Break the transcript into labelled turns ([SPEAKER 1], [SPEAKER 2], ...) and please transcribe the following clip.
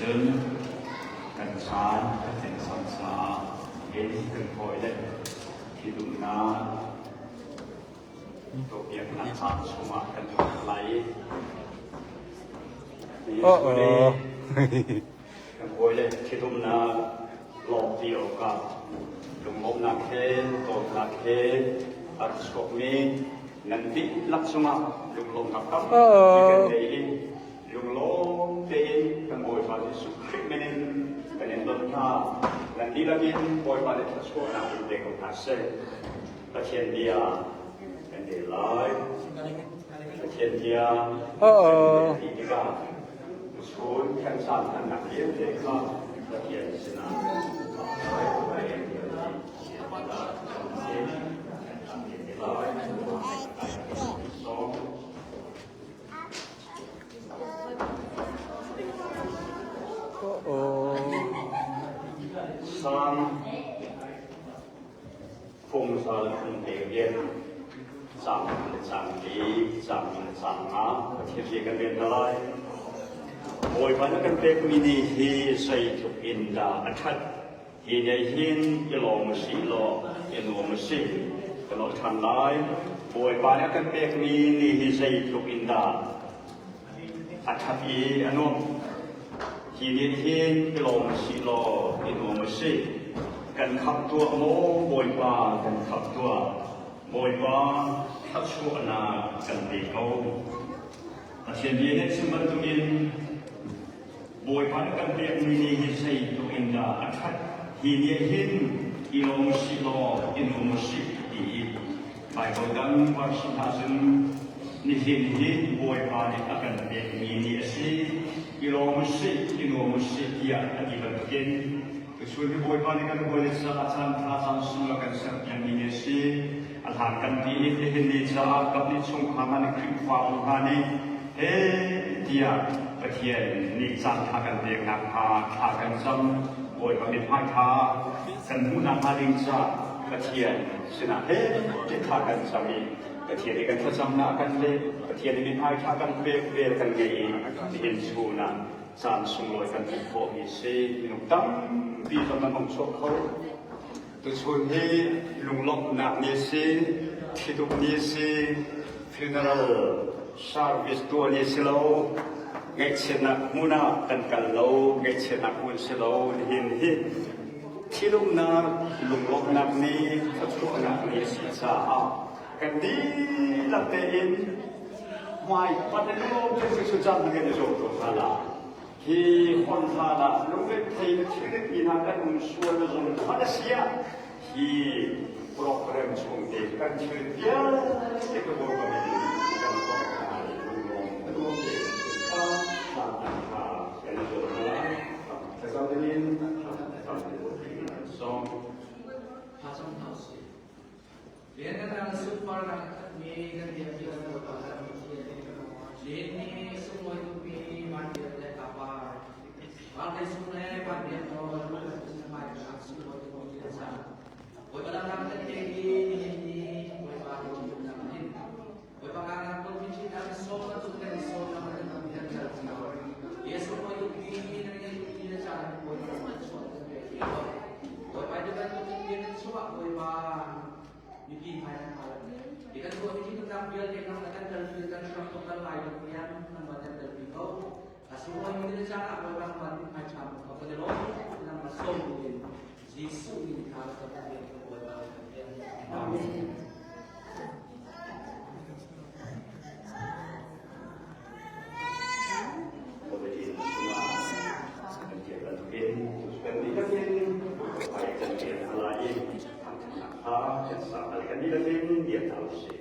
[SPEAKER 1] cun kan caan a tlin cang caah hin kan hawile ṭhitumnak tuahpiaknak caan chungah kan hman lai i
[SPEAKER 2] Oh oh.
[SPEAKER 1] Kan hawile ṭhitumnak lawmhpi awkah lunglawmhnak he dawtnak he a rak chuakmi nan dihlak cungah lunglawmhnak tampi kan ngei i lunglawm tein kan Bawipa Jesuh Khrih min in kan in don hna. Nan dihlak in Bawipa nih thluachuahnak in pe ko hna seh. Pathian bia kan rel lai. Pathian bia kan rel tikah chun kan caan hmannak vialte kha Pathian sinah Sang Phungsal phung te rian cang le cang li cang le cang nga Pathian bia kan rel hna lai. Bawipa na kan pekmi ni hi zeitluk in dah a ṭhat. Hi ni hin i lawm u sih law i nuam u sih. Kan olh ṭhan lai. Bawipa nih a kan pekmi ni hi zeitluk in dah a ṭhat i a nuamh. Hi ni hin i lawm u sih law i nuam u sih. Kan khamh tuah maw Bawipa kan khamh tuah. Bawipa thluachuahnak kan pe ko. Pathian bia nih chim bantukin Bawipa nih kan pekmi ni hi zeitluk in dah a ṭhat. Hi ni hin i lawm u sih law i nuam u sih ti i Baibal dang verse hna cun nihin hi Bawipa nih a kan pekmi ni a si. I lawm u sih, i nuam u sih tiah a ti bantukin tuchun hi Bawipa nih kan hawile caah caan ṭha caan sung a kan serpiakmi ni a si. A hlan kan ti i nihin ni caah kan nih chungkhar hna nih Khrihfabu hna nih he tiah Pathian nih caan ṭha kan pek nakhnga thla kan cam. Bawipa mithmai ṭha kan hmuh nakhnga ding caah Pathian sinah he thla kan cam i Pathian nih kan thlacamnak a kan leh, Pathian nih mithmai ṭha kan pek vel kan ngei i nihin chun ah caan sunglawi kan hmuh khawhmi si. Minung tampi zong nan hung chuak kho. Tuchun hi lunglawmhnak ni a si, ṭhitumh ni a si, funeral service tuah ni a si lo, ngaihchiatnak hmun ah kan kal lo, ngaihchiatnak hmun si lo, nihin hi Thinlungnak, lunglawmhnak nih thluachuahnak ni a si caah kan dihlak tein hmaipanh in lunglawm tein Jesuh caan hmang in i zuam ko hna la. Hi hon hlan ah lungrethei na thilrit mi hna kan um sual na zung hmanh a si ah hi program chung te kan thil vialte ka Bawipa min in kan tuah hna i lunglawm nuam tein kha caan kha kan i zuam hna lai. Thlacam dingin sawm.
[SPEAKER 3] Thlacam hna usih. Lianngan sunparnak a khatmi kan biakmi kan Bawipa kan Pathian. Lin ni sunglawi tukmi van biak le kapar. Vanlei sung le van biak nawl hmai kan sunglawi tukmi kan cang. Bawipa dang kan pe i nihin ni Bawipa kan hin. Bawipa kan ko mi chin kan sawm na tuk kan sawm na kan kan kan kan cio. Jesuh ko tuk mi na ngai tuk mi na caan Bawipa kan chuah kan pe ti ko. Bawipa tu kan tuk mi nan chuah Bawipa mipi hmai kan hal. Ti kan tuah mi chin kan vialte kan kan kal pi kan hram tuk kan lai tuk niam nan ma kan kal pi ko. Asumawi mi na caan ah Bawipa kan hmai ṭha ko kan i lawm nang ma sawm in Jesuh min kha kan Bawipa kan Amen.
[SPEAKER 1] Committee chungah kan tial bantukin kan dihlak in Bawipa kan rian a lai i thangṭhatnak kha kan sak kan dihlak in bia hna usih.